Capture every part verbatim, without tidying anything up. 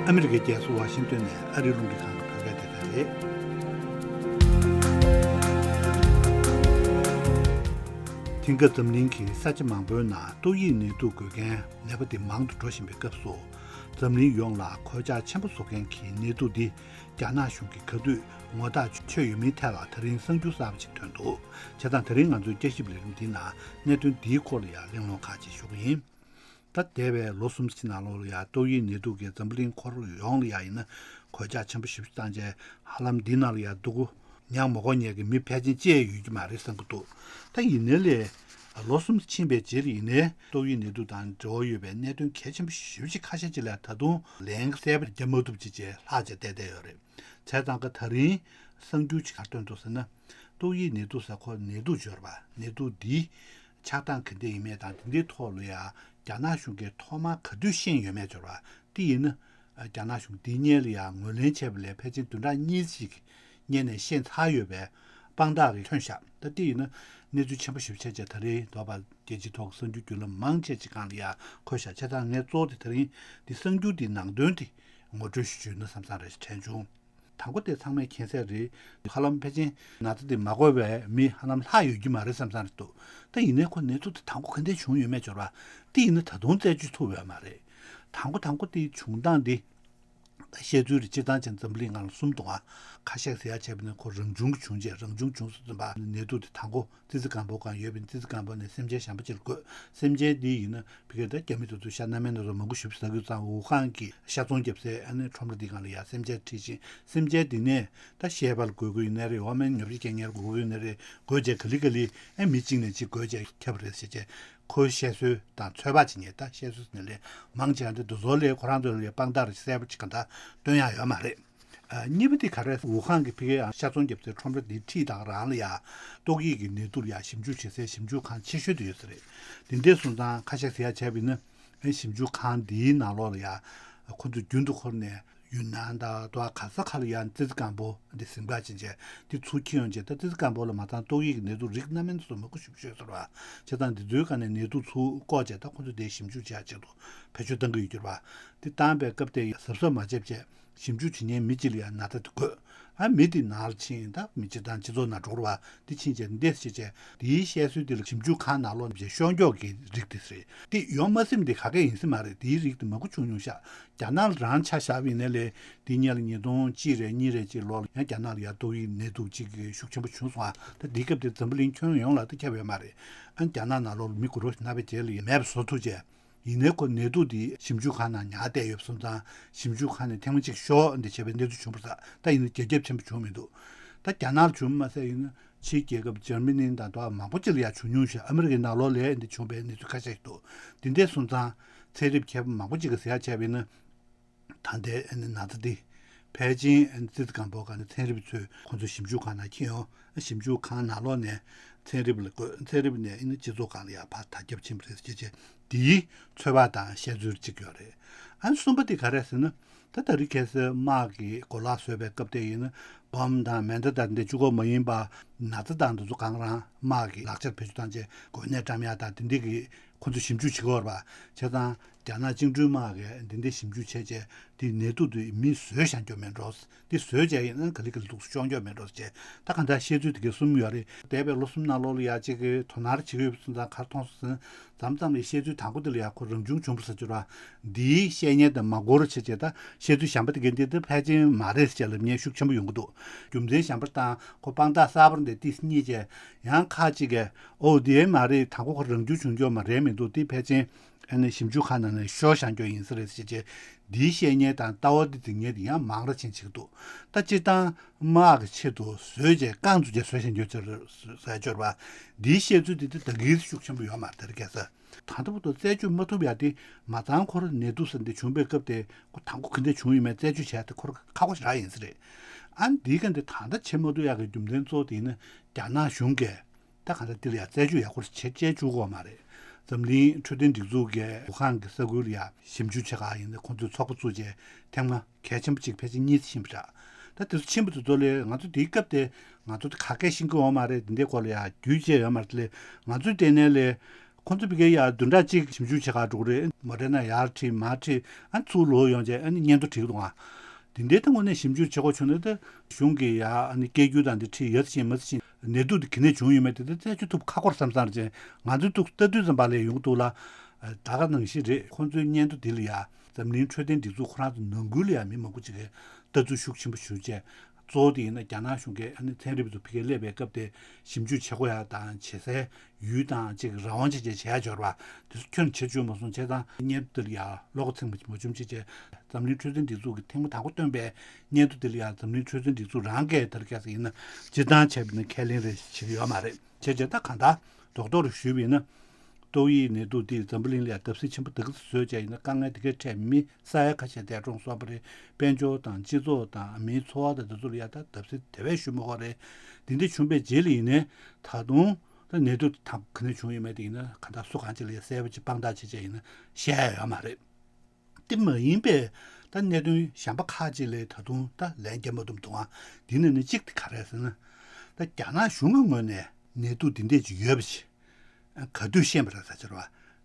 ཨ་མི་རི་ཀའི་རྒྱལ་ས་ཝ་ཤིང་ཏོན་ནས་ཨ་རིའི་རླུང་འཕྲིན་ཁང་གི་བོད་སྐད་སྡེ་ཚན་རེད། དེང་སྐབས་འཛམ་གླིང་གི་ས་ཆ་མང་པོའི་ནང་ཏོག་དབྱིབས་ནད་དུག་འགོས་མཁན་ནད་པ་དེ་མང་དུ་འགྲོ་བཞིན་པའི་སྐབས་སུ། འཛམ་གླིང་ཡོངས་ལ་གོད་ཆག་ཆེན་པོ་བཟོ་མཁན་གྱི་ནད་དུག་འདི་རྒྱ་ནག་གཞུང་གིས་ག་དུས་ངོ་ཐག་ཆོད་ཡོད་མེད་ཐད་ལ་ད་རིང་གསར་འགྱུར་གསར་པ་ཞིག་ཐོན་འདུག་བྱས་ཙང་ད་རིང་ང་ཚོའི་བསྐྱར་ཞིབ་ལས་རིམ་འདིའི་ནང་གནད་དོན་འདིའི་སྐོར་ལ་ཡང་གླེང་སློང་ཁག་ཅིག་ཞུ་གི་ཡིན། ད་འདས་པའི་ལོ་གསུམ་ཕྱིན་ནང་ལོགས་ལ་ཡང་ཏོག་དབྱིབས་ནད་དུག་གིས་འཛམ་བུ་གླིང་འཁོར་ཡོངས་ལ་ཡང་ཡིན་ན་གོད་ཆག་ཆེན་པོ་ཞེ་པོ་ཅིག་བཏང་རྗེས་ཧ་ལམ་འདི་ནང་ལ་ཡང་སྡུག་གུ་མྱངས་མ་དགོས་མཁན་གྱི་མི་ཕལ་ཆེར་བཅད་ཡོད་ཀྱི་མ་རེད་བསམ་གྱི་འདུག་ད་ཡིན་ནའི་ལས་ལོ་གསུམ་ཕྱིན་པའི་རྗེས་ལ་ཡིན་ནའི་ཏོག་དབྱིབས་ནད་དུག་དང་འབྲེལ་བ་ཡོད་པའི་གནད་དོན་གལ་ཆེན་པོ་ཞེ་པོ་ཅིག་ཁ་ཤས་ཅིག་ལ་ད་དུང་ལན་གསལ་པོ་རྒྱག་མ་ཐུབ་ཅིག་བྱས་ལྷག་བྱས་བསྡད་བསྡད་ཡོད་རེད། བྱས་ཙང་ཀ་ད་རིང་གསར་འགྱུར་ཅིག་ག་རེ་ཐོན་འདུག་ཟེར་ན། ཏོག་དབྱིབས་ནད་དུག་ཟེར་ཁོ་ནད་དུག་འབྱོར་བ་ནད་དུག་འདི་ཆགས་སྟངས་ག་འདྲ་ཡིན་མིན་དང་དེ་འདྲའི་ཐོག་ལ་ཡང་རྒྱ་ནག་གཞུང་གིས་ཐོག་མར་ག་དུས་ཤེས་ཡོད་མེད་འབྱོར་བ་དེ་ཡིན་ན། རྒྱ་ནག་གཞུང་འདི་སྔོན་ལ་ཡང་ངོས་ལེན་བྱས་པ་ལས་ཕལ་ཆེར་བདུན་ཕྲག་གཉིས་ཤིག་སྔོན་ནས་ཤེས་ཚར་ཡོད་པའི་དཔང་རྟགས་རེ་ཐོན་ཤག་ད་དེ་ཡིན་ན་གནས་ཚུལ་ཆེན་པོ་ཞིག་ཆགས་རྗེས་ད་རེས་འདོད་པ་རྒྱལ་སྤྱིའི་ཐོག་གསར་འགྱུར་བརྒྱུད་ལམ་མང་ཆེ་ཅིག་སྒང་ལ་ཡང་འཁོད་ཤག་བྱས་ཙང་ངས་གཙོ་བོ་དེ་ད་རིང་འདི་གསར་འགྱུར་འདིའི་ནང་དོན་དེ་ངོ་སྤྲོད་ཞུ་རྒྱུ་ཡིན་ན་བསམ་བསམ་རེ་དྲན་བྱུང་། དང་པོ་དེ་ཚང་མས་མཁྱེན་གསལ་རེད། ཧ་ལམ་ཕལ་ཆེར་ན་ཚ་དེ་མ་གོ་བའི་མི་ཧ་ལམ་ལྷག་ཡོད་ཀྱི་མ་རེད་བསམ་བསམ་རེད་འདུག་ད་ཡིན་ནའི་ཁོ་ནད་དུག་དེ་དང་པོ་ག་འདྲས་བྱུང་ཡོད་མེད་འབྱོར་བ་དེ་ཡིན་ན་ད་དུང་རྩད་གཅོད་ཐུབ་ཡོད་མ་རེད། དང་པོ་དང་པོ་དེའི་བྱུང་སྟངས་དེ་བཤད་ཚུལ་རེ་སྤྱིར་བཏང་ཅན་འཛམ་བུ་གླིང་ནང་ལ་གསུམ་འདུག་ཨ། ཁ་ཤས་ཟེར་ཡ་བྱས་པ་ནི་ཁོ་རང་བྱུང་གི་བྱུང་རྗེས་རང་བྱུང་བྱུང་སོང་ཙམ་པ་ནད་དུག་དེ་དང་པོ་ཙི་ཙི་སྒམ་པོ་སྒང་ཡོད་པའི་ཙི་ཙི་སྒམ་པོ་ནས་སེམས་ཅན་གཞན་པ་ཅིག་ལ་འགོས། སེམས་ཅན་འདི་ཡིན་ན་ཕ་གིར་ད་རྒྱ་མི་དེ་ཚོ་ཤ་སྣ་མིན་དེ་ཚོ་མང་པོ་ཞིག་ཟ་གི་ཙང་ཝུ་ཧན་གྱི་ཤ་ཚོང་རྒྱབ་སའི་ཨ་ནི་ཁྲོམ་ར་འདི་སྒང་ལ་ཡ་སེམས་ཅན་ཁྲིད་ཕྱིན། སེམས་ཅན་འདི་ནས་ད་བཤལ་པ་ལ་འགོས་དགོས་ཡིན་ནའི་རེད། འོ་མའི་ཉོ་ཆ་རྒྱག་མཁན་ལ་འགོས་དགོས་ཡིན་ནའི་རེད། འགོས་རྗེས་ག་ལེ་ག་ལེ་ཨ་མི་གཅིག་ནས་གཅིག་འགོས་རྗེས་ཁྱབ་པ་རེད་ཟེར་རྗེས་ཁོའི་བཤད་སྲོལ་དང་ཚོད་དཔག་བྱེད་མཁན་ད་བཤད་སྲོལ་ཟེར་ནའི་ལས་མང་ཆེ་བ་འདི་འདི་ཚོ་ལས་ཁོ་རང་ཚོ་ལ་ཡ་དཔང་རྟགས་རེ་གསལ་པོ་ཅིག་གང་ལྟར་སྟོན་ཡག་ཡོད་མ་རེད། ཨ། གཉིས་པ་དེ་ག་རེ། ཝུ་ཧན་གྱི་ཕ་གིའི་ཤ་ཚོང་རྒྱབ་སའི་ཁྲོམ་ར་འདིའི་འཁྲིས་དང་རང་ལ་ཡ། ཏོག་དབྱིབས་ཀྱི་ནད་དུག་ལ་ཡ་ཞིབ་འཇུག་བྱེད་སའི་ཞིབ་འཇུག་ཁང་ཆེ་ཤོས་དེ་ཡོད་ས་རེད། དེ་འདྲས་སོང་ཙང་ཁ་ཤས་ཟེར་ཡ་བྱས་པ་ཡིན་ན། ཨ། ཞིབ་འཇུག་ཁང་འདིའི་ནང་ལོགས་ལ་ཡ། ཁོ་ཚོ་རྒྱུན་དུ་འཁོར་ནས་ཡུན་ནན་དང་དུ་བ་ག་ས་ག་ལ་ཡ་ཙི་ཙི་སྒམ་པོ་འདི་ཟིན་པ་ཕྱིན་བྱས་འདི་ཚུར་འཁྱེར་ཡོང་བྱས་ད་ཙི་ཙི་སྒམ་པོ་ལ་མ་ཚང་ཏོག་དབྱིབས་ཀྱི་ནད་དུག་རིགས་སྣ་མིན་སོགས་མང་པོ་ཞིག་བཤོས་ཚར་བ། བྱས་ཙང་འདི་ཚོའི་སྒང་ནས་ནད་དུག་ཚུར་བཀོག་བྱས་ད་ཁོ་ཚོ་འདིའི་ཞིབ་འཇུག་བྱེད་ཡ་ཆེད་དུ་བེད་སྤྱོད་གཏང་གི་ཡོད་གྱུར་བ། འདི་བཏང་པའི་སྐབས་དེ་གཟབ་གཟབ་མ་བྱས་བྱས། ཞིབ་འཇུག་བྱེད་མཁན་མི་གཅིག་ལ་ཡང་ན་ཚ་དེ་འགོས། ཨ། མི་དེ་ནང་ལ་ཕྱིན་ད་མི་སྤྱི་དང་སྤྱི་ཚོགས་ནང་འགྲོ་རུ་བ་དེ་ཕྱིན་རྗེས་འདི་ཕྱིན་རྗེས་དེའི་བཤད་སྲོལ་དེ་ལ་ཞིབ་འཇུག་ཁང་ནང་ལོགས་ནས་ཤོར་མཁན་གྱི་རིགས་དེ་རེད། དེ་ཡོང་མ་སེམས་དེ་ག་གེ་ཡིན་ས་མ་རེད། དེའི་རིགས་དེ་མང་པོ་བྱུང་མྱོང་ཤག་རྒྱ་ནག་ལ་རང་ཆ་བཞག་པ་ཡིན་ན་ལས་དེ་སྔོན་ལ་ཉིས་སྟོང་གཅིག་རེད་གཉིས་རེད་ཅིག་ལོ་ལ་ཡང་རྒྱ་ནག་ལ་ཡ་ཏོག་དབྱིབས་ནད་དུག་ཅིག་ཤུགས་ཆེན་པོ་བྱུང་སོང་ཨ། ད་དེའི་སྐབས་དེ་འཛམ་བུ་གླིང་ཁྱོན་ཡོངས་ལ་ད་ཁྱབ་ཡོད་མ་རེད། ཨ། རྒྱ་ནག་ནང་ལོགས་ལ་མི་དགུ་རོ་ན་བའི་རྗེས་ལ་ཡ་མེད་པ་བཟོ་ཐུབ་བྱས། ཡིན་ནའི་ཁོ་ནད་དུག་འདི་ཞིབ་འཇུག་ཁང་ནང་ཉར་བསྡད་ཡོད་པ་སོང་ཙང་ཞིབ་འཇུག་ཁང་ནས་ཐེངས་མ་གཅིག་ཤོག་འདི་བྱས་པའི་གནས་ཚུལ་བྱུང་བ་རེད། ད་ཡིན་ན་རྒྱ་ཁྱབ་ཆེན་པོ་བྱུང་མི་འདུག་ད་རྒྱ་ནག་ལ་བྱུང་མ་ཟད་ཡིན་ན་ཕྱིའི་རྒྱལ་ཁབ་འཇར་མ་ནི་དང་དུ་བ་མང་པོ་ཅིག་ལ་ཡང་བྱུང་མྱོང་ཞེས་ཨ་མི་རི་ཀའི་ནང་ལོགས་ལ་འདི་བྱུང་བའི་གནས་ཚུལ་ཁ་ཤས་ཤིག་འདུག་དེ་འདྲས་སོང་ཙང་ཚན་རིག་མཁས་པ་མང་པོ་ཅིག་གིས་ཟེར་ཡག་བྱས་པ་ཡིན་ན། ད་ལྟའི་ཨ་ནི་ན་ཚ་འདི་ཕལ་ཆེར་ཨ་ནི་ཙི་ཙི་སྒམ་པོ་སྒང་ནས་ཚན་རིག་པ་ཚོས་ཁོང་ཚོའི་ཞིབ་འཇུག་ཁང་ནང་འཁྱེར་ཡོང་། ཞིབ་འཇུག་ཁང་ནང་ལོགས་ནས་ཚན་རིག་པ་ལ་བསྐོས། ཚན་རིག་པ་ནས་ཨ་ནི་སྤྱི་ཚོགས་སྒང་ལ་ཡང་ཕར་དར་ཁྱབ་ཕྱིན་པ་རེད་ཅེས་བྱས། འདིའི་ཚོད་དཔག་དང་བཤད་ཚུལ་གཅིག་ཡོད་རེད། ཨ་ནི་གསུམ་པ་དེ་ག་རེད་ཟེར་ན། ད་ད་རེས་ཁ་སང་དམག་གིས་གོ་ལག་བཟོས་པའི་སྐབས་དེ་ཡིན་ན་བོམ་དང་མེ་མདའ་དང་འདི་གཅིག་པོ་མ་ཡིན་པ་ན་ཚ་དང་འདི་ཚོ་གང་རང་དམག་གིས་ལག་ཆར་བེད་སྤྱོད་བཏང་རྗེས་འགོས་ནད་བཀྲམ་ཡག་དང་དེ་འདྲས་ཀྱི་ཁོ་ཚོས་ཞིབ་འཇུག་བྱེད་ཀྱི་ཡོད་རེད་པ། བྱས་ཙང་རྒྱ་ནག་བཅིངས་འགྲོལ་དམག་གིས་འདི་འདྲའི་ཞིབ་འཇུག་བྱས་རྗེས་འདི་ནད་དུག་འདི་མིས་བཟོས་བཞག་རྒྱུ་མེད་འགྲོ། འདི་བཟོས་བྱས་ཡིན་ན་ག་ལེ་ག་ལེ་འདུག་སེ་ཤོར་རྒྱུ་མེད་འགྲོ་ཟེར་བྱས། ད་གང་ལྟར་བཤད་ཚུལ་དེ་གའི་གསུམ་ཡོད་རེད། འདས་པའི་ལོ་གསུམ་ནང་ལོགས་ལ་ཡ་གཅིག་གི་དོ་སྣང་བྱེད་ཀྱི་ཡོད་པ་སོང་ཙང་ག་རེ་མཐོང་སོང་ཟེར་ན། མཚམས་མཚམས་ལ་བཤད་ཚུལ་དང་པོ་དེ་ལ་ཡ་ཁོ་རང་བྱུང་བྱུང་བ་ཟེར་གྱི་རེད་པ། འདིའི་བཤད་ཉན་དང་མ་གོ་རོགས་བྱས་བྱས་ད་བཤད་ཚུལ་གཞན་པ་དེ་གའི་འདི་ད་ཕལ་ཆེར་མ་རེད་ཟེར་བྱས་ལབ་མཁན་ཤུགས་ཆེན་པོ་ཡོང་གི་འདུག་རྒྱུ་མཚན་གཞན་པ་དང་ཁོ་དཔང་རྟགས་གསར་པ་འདི་ཏིས་རྙེད་བྱས་ཡང་ཁ་ཅིག་གིས་ཨོ་དེ་མ་རེད། དང་པོ་ཁོ་རང་བྱུང་བྱུང་རྒྱུ་མ་རེད་མི་འདུག་དེ་ཕལ་ཆེར་ཨ་ནི་ཞིབ་འཇུག་ཁང་ནང་ནས་ཤོར་བཞག་རྒྱུ་ཡིན་ས་རེད་ཟེར་བྱས། འདིའི་བཤད་ཉན་དང་ལྟ་བ་འདི་འཛིན་མཁན་དེ་ཡང་མང་རབས་ཅན་ཅིག་འདུག་ད་སྤྱིར་བཏང་དམག་གི་ཆེད་དུ་བཟོས་བྱས་རྐང་བཙུགས་བྱས་བཟོས་བཞག་རྒྱུ་ཟེར་ཟེར་སྦྱོར་བ། འདིའི་བཤད་ཚུལ་འདི་ད་ད་གིན་ཤུགས་ཆེན་པོ་ཡོད་མ་རེད་ད་རེས་ཁ་སང་། ད་ལྟ་བར་དུ་རྩད་གཅོད་མ་ཐུབ་ཡ་དེ་མ་ཚང་ཁོ་རང་ནད་དུག་ཟེར་འདི་བྱུང་བའི་སྐབས་དེ་ཁོ་དང་པོ་ག་འདྲ་བྱུང་ཡོད་མེད་རྩད་གཅོད་བྱས་ཏེ་ཁོ་རང་ཁག་པོ་ཞེ་དྲག་ཡིན་ས་རེད། ཨ་ནི་འདིའི་སྐབས་འདི་ད་ལྟ་བྱེད་མ་ཐུབ་ཡ་གི་རྒྱུ་མཚན་གཙོ་བོ་དེ་ཡིན་ན་རྒྱ་ནག་གཞུང་གིས། ད་གང་ལྟར་འདི་ལ་ཡང་རྩད་གཅོད་ཡག་པོ་བྱེད་བྱེད་བཅུག་གི་ཡོད་མ་རེད། འཛམ་གླིང་འཕྲོད་བསྟེན་སྒྲིག་འཛུགས་ཀྱིས་ཝུ་ཧན་གྱི་ས་ཁུལ་ལ་ཡང་ཞིབ་འཇུག་བྱེད་ག་ཡིན་ན་ཁོང་ཚོས་ཚོགས་པ་བཙུགས་རྗེས་ཐེངས་མ་གལ་ཆེན་པོ་གཅིག་ཕལ་ཆེར་གཉིས་ཕྱིན་པ་རེད། ད་དེ་ཚོ་ཕྱིན་པ་དེ་ཚོ་ལས་ང་ཚོ་དེའི་སྐབས་དེ་ང་ཚོ་དེ་ག་གེ་ཤེས་ཀྱི་ཡོད་མ་རེད། འདི་འདྲའི་སྐོར་ལ་ཡང་རྒྱུས་བཅད་ཡོད་མ་རེད། དེ་ལས་ང་ཚོའི་ལྟེ་གནས་ལས་ ཁོང་ཚོ་ཕ་གིར་ཡ་བདུན་ཕྲག་གཅིག་ཞིབ་འཇུག་བྱེད་གར་འགྲོ་གི་རེད། མོ་ཌེ་ན་ཡར་ཁྲིད་མར་ཁྲིད་ཨ་ཚུར་ལོག་ཡོང་བྱས་ཨ་ནི་སྙན་ཐོ་བྲིས་འདུག་ཨ། དེ་འདྲའི་ཐོག་ནས་ཞིབ་འཇུག་བྱེད་དགོས་བྱུང་ན་ད་གཞུང་གི་ཡ་ཨ་ནི་སྐད་སྒྱུར་དང་འདི་ཁྲིད་ཡོད་ཟེར་མ་ཟེར་ནད་དུག་འདི་ག་ནས་བྱུང་ཡོད་མེད་དེ་ད་རྩད་གཅོད་ཐུབ་ཁག་པོ་རེད་བསམ་བསམ་རེད། ང་ཚོའི་ཐུགས་ལྟ་དུས་ཙམ་པ་ལ་ཡོང་གི་འདུག་ལ། ད་ག་ནང་བཞིན་རེད། ཁོང་ཚོའི་སྙན་ཐོ་འདི་ལ་ཡ་འཛམ་གླིང་འཕྲོད་བསྟེན་སྒྲིག་འཛུགས་ཁོ་རང་ཚོ་ནང་ཁུལ་ལ་ཡ་མི་མང་པོ་ཅིག་གིས་ལྟ་ཚུལ་ཤུགས་ཆེན་པོ་ཞུ་བྱས། གཙོ་བོ་དེ་ཡིན་ན་རྒྱ་ནག་གཞུང་གིས་ཨ་ནི་ཚན་རིག་པ་ཚོ་ཕ་གིར་སླེབས་པའི་སྐབས་དེ་ཞིབ་འཇུག་བྱེད་དགོས་ཡ་དང་བྱེད་སའི་ཡུལ་དང་ཅིག་རང་དབང་བྱེད་བྱས་བྱེད་ཡ་འབྱོར་བ་དེ་ཚོ་ཁྱོན་ནས་བྱེད་བཅུག་མ་སོང་བྱས་ཙང་སྙན་ཐོ་དེ་ལ་ཡ་བློ་ཁ་ཚིམ་པ་མ་བྱུང་ཅིག་བྱས། འཛམ་གླིང་འཕྲོད་བསྟེན་སྒྲིག་འཛུགས་ཀྱིས་ཐེངས་མ་དང་པོ་བཏོན་པའི་སྙན་ཐོ་དེ་ལ་ཡ་འཛམ་གླིང་འཕྲོད་བསྟེན་སྒྲིག་འཛུགས་རང་གིས་དེ་རིང་ཁ་སང་ཡིན་ན་སྤྱིར་བཏང་བྱས་པ་ཡིན་ན་ཁས་ལེན་རེ་བྱེད་ཀྱི་ཡོད་མ་རེད། བྱས་བྱས་ད་གང་ལྟར་རྡོག་རྡོག་རེ་ཞུས་པ་ཡིན་ན། ཏོག་དབྱིབས་ནད་དུག་འདིས་འཛམ་བུ་གླིང་ལ་ཡ་བརྡབ་གསིག་ཆེན་པོ་ད་ག་ཙམ་བཟོས་བྱས་ཡིན་ན་དཀའ་ངལ་དེ་གས་འཕྲད་མི་ས་ཡ་ཁ་ཤས་འདས་གྲོངས་སོང་བ་རེད། དཔལ་འབྱོར་དང་སྤྱི་ཚོགས་དང་མིའི་འཚོ་བ་དང་དེ་ཚོ་ལ་ཡ་ད་བརྡབ་གསིག་དེ་བས་ཞུ་མི་དགོས་རེད། འདི་འདྲ་བྱུང་བའི་རྗེས་ལ་ཡིན་ནའི་ད་དུང་ད་ནད་དུག་དེ་ད་ག་ནས་བྱུང་ཡོད་མེད་དེ་ཡིན་ན་གང་ལྟར་སུ་གང་ཅིག་ལ་ཡ་གསལ་པོ་ཅིག་དཔང་རྟགས་བྱེད་བྱས་ཡིན་ན་བཤད་ཡ་ཡོད་མ་རེད། དེ་མ་ཡིན་པའི་ད་གནད་དོན་གཞན་པ་ཁག་ཅིག་ལ་ད་དུང་ད་ལན་རྒྱག་མ་ཐུབ་འདུག་ཨ། འདི་ནས་ནི་གཅིག་དེ་ག་རེད་ཟེར་ན། ད་རྒྱ་ནག་གཞུང་གི་ངོས་ནས་ནད་དུག་འདི་འདྲས་ཅིག་ཡོད་པ་ཞིག་ག་དུས་ཤེས་པ་རེད་ཟེར་བ།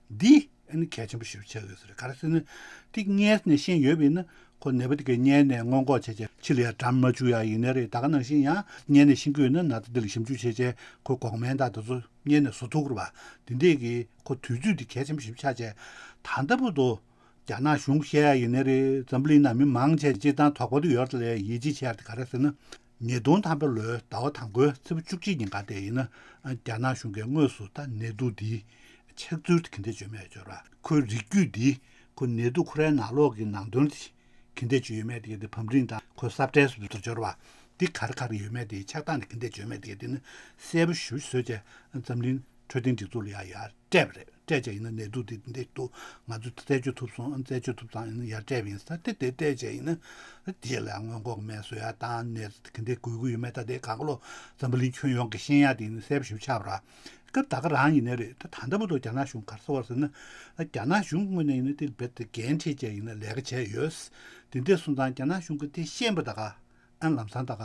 འདི་ཨ་ནི་གལ་ཆེན་པོ་ཞིག་ཆགས་ཡོད་ས་རེད། ག་རེ་ཟེར་ན། འདི་སྔས་ནས་ཤེས་ཡོད་པ་ཡིན་ན་ཁོ་ནད་པ་དེ་གའི་སྔས་ནས་སྔོན་འགོག་བྱས་བྱས་ཕྱི་ལ་ཡ་འགྲམ་མ་བཅུག་ཡ་ཡིན་ནའི་རེད། ད་ག་ནང་བཞིན་ཡང་སྔས་ནས་ཤེས་ཀྱི་ཡོད་ན་ན་ཚ་འདི་ལ་ཞིབ་འཇུག་བྱས་བྱས་ཁོ་འགོག་སྨན་དང་དེ་ཚོ་སྔས་ནས་བཟོ་ཐུབ་ཀྱི་རེད་པ། འདི་འདྲས་ཀྱི་ཁོ་དུས་ཚོད་འདི་གལ་ཆེན་པོ་ཞིག་ཆགས་བྱས། ད་ལྟ་བར་དུ། རྒྱ་ནག་གཞུང་བཤད་ཡ་ཡིན་ནའི་རེད། འཛམ་བུ་གླིང་ནང་མི་མང་ཆེ་སྤྱིར་བཏང་དོགས་པ་དེ་ཡོད་རེད་ལ་ཡིད་ཆེས་བྱས་ཡ་དེ་ག་རེ་ཟེར་ན། ཉིས་སྟོང་ཐམ་པའི་ལོའི་ཟླ་བ་དང་པོའི་ཚེས་པ་བཅུ་གཅིག་ཉིན་ག་དེ་ཡིན་ན་རྒྱ་ནག་གཞུང་གིས་དངོས་སུ་ད་ནད་དུག་འདིའི་ཆགས་ཚུལ་དེ་ག་འདྲས་བྱུང་མེད་འབྱོར་བ། ཁོའི་རིགས་རྒྱུད་འདི་ཁོ་ནད་དུག་ཁོ་རའི་ནང་ལོགས་ཀྱི་ནང་དོན་དེ་ག་འདྲས་བྱུང་ཡོད་མེད་དེ་ག་དེ་བམ་རིམ་དང་ཁོའི་ས་བཀྲའི་ཟུར་དུ་འབྱོར་བ། འདི་ག་རེ་ག་རེ་ཡོད་མེད་དེ་ཆགས་སྟངས་དེ་ག་འདྲས་བྱུང་མེད་དེ་ག་དེ་ནི་གསལ་པོ་ཞེ་པོ་བཟོས་བྱས་འཛམ་གླིང་འཕྲོད་བསྟེན་སྒྲིག་འཛུགས་ལ་ཡ་ཡར་སྤྲད་པ་རེད། སྤྲད་བྱས་ཡིན་ན་ནད་དུག་དེ་འདི་འདུག་ང་ཚོས་རྩད་གཅོད་ཐུབ་སོང་། རྩད་གཅོད་ཐུབ་ཙང་ཡིན་ན་ཡར་སྤྲད་པ་ཡིན་ས་དེ་དེ་སྤྲད་བྱས་ཡིན་ན་དེ་ལ་སྔོན་འགོག་སྨན་བཟོ་ཡ་དང་ནད་ག་འདྲས་འགོས་ཀྱི་ཡོད་མེད་ད་དེ་གང་ག་ལོ་འཛམ་བུ་གླིང་ཁྱོན་ཡོངས་ཀྱི་ཤེས་ཡ་དེ་ཡིན་ན་གསལ་པོ་ཞིག་ཆགས་པ་ར། སྐབས་ད་ག་རང་ཡིན་ནའི་རེད། ད་ད་ལྟ་བར་དུ་རྒྱ་ནག་གཞུང་ག་རེ་ཟེར་བ་ཟེར་ན། རྒྱ་ནག་གཞུང་ངོས་ནས་ཡིན་ན་དེ་རྦད་དེ་འགན་འཁྲི་བྱས་ཡིན་ན་ལས་ཀ་བྱས་ཡོད། དེ་འདྲས་སོང་ཙང་རྒྱ་ནག་གཞུང་གིས་དེ་ཤེས་པ་ད་ག་ཨ་ལམ་སང་ད་ག་